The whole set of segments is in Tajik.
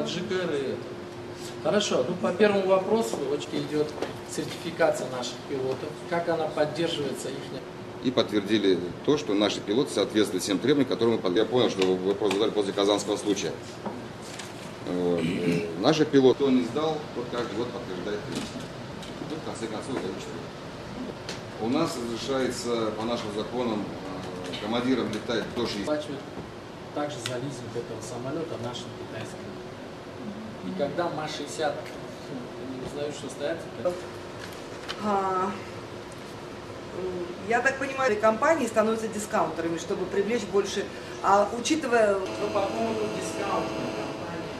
Таджикэр и это. Хорошо, ну по первому вопросу очень идет сертификация наших пилотов, как она поддерживается их. И подтвердили то, что наши пилоты соответствуют всем требованиям, которые мы. Я понял, что вы вопрос задали после казанского случая. Вот. Наши пилоты, кто не сдал, тот каждый год подтверждает лично. Ну, в конце концов, это четыре. У нас разрешается по нашим законам командирам летать до 60. Оплачивают также за лизинг этого самолета нашим китайским. И когда МА-60 не узнают, что стоят, Я так понимаю, компании становятся дискаунтерами, чтобы привлечь больше. А учитывая. Ну, по поводу дискаунтной компании,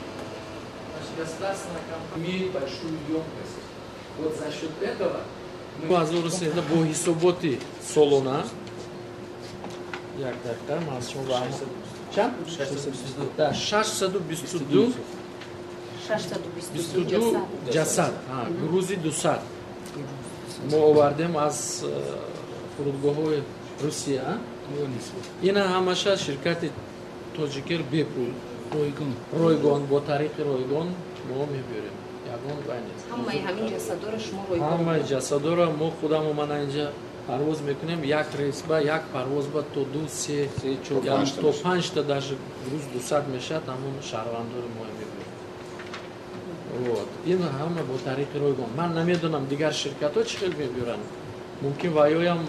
значит, государственная компания имеет большую емкость. Вот за счет этого мы бо ҳисоботи солона як дақиқа ман аз шумо чанд, да, 622 22 ҷасад, груз и 200 мо овардем аз фурудгоҳҳои Русия. Ина ҳамаша ширкати Тоҷикер бепул, ройгон, бо тариқи ройгон мо мебиёрем, ягон вай нест. Ҳамаи ҳамин ҷасадоро шумо ройгон? Ҳамаи ҷасадоро мо худамо мана инҷа парвоз мекунем, як рейс ба як парвоз ба то ду, се, то панҷта даже груз 200 мешавад, ҳамон шаҳрвандори мо мебиёрем. Вот ин ҳама бо тариқи ройгон. Ман намедонам, дигар ширкатҳо чӣ хел мебиёранд, мумкин ваёям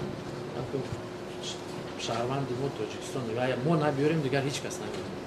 шаҳрванди мо Тоҷикистон, мо набиёрем, дигар ҳеҷ кас намедонад.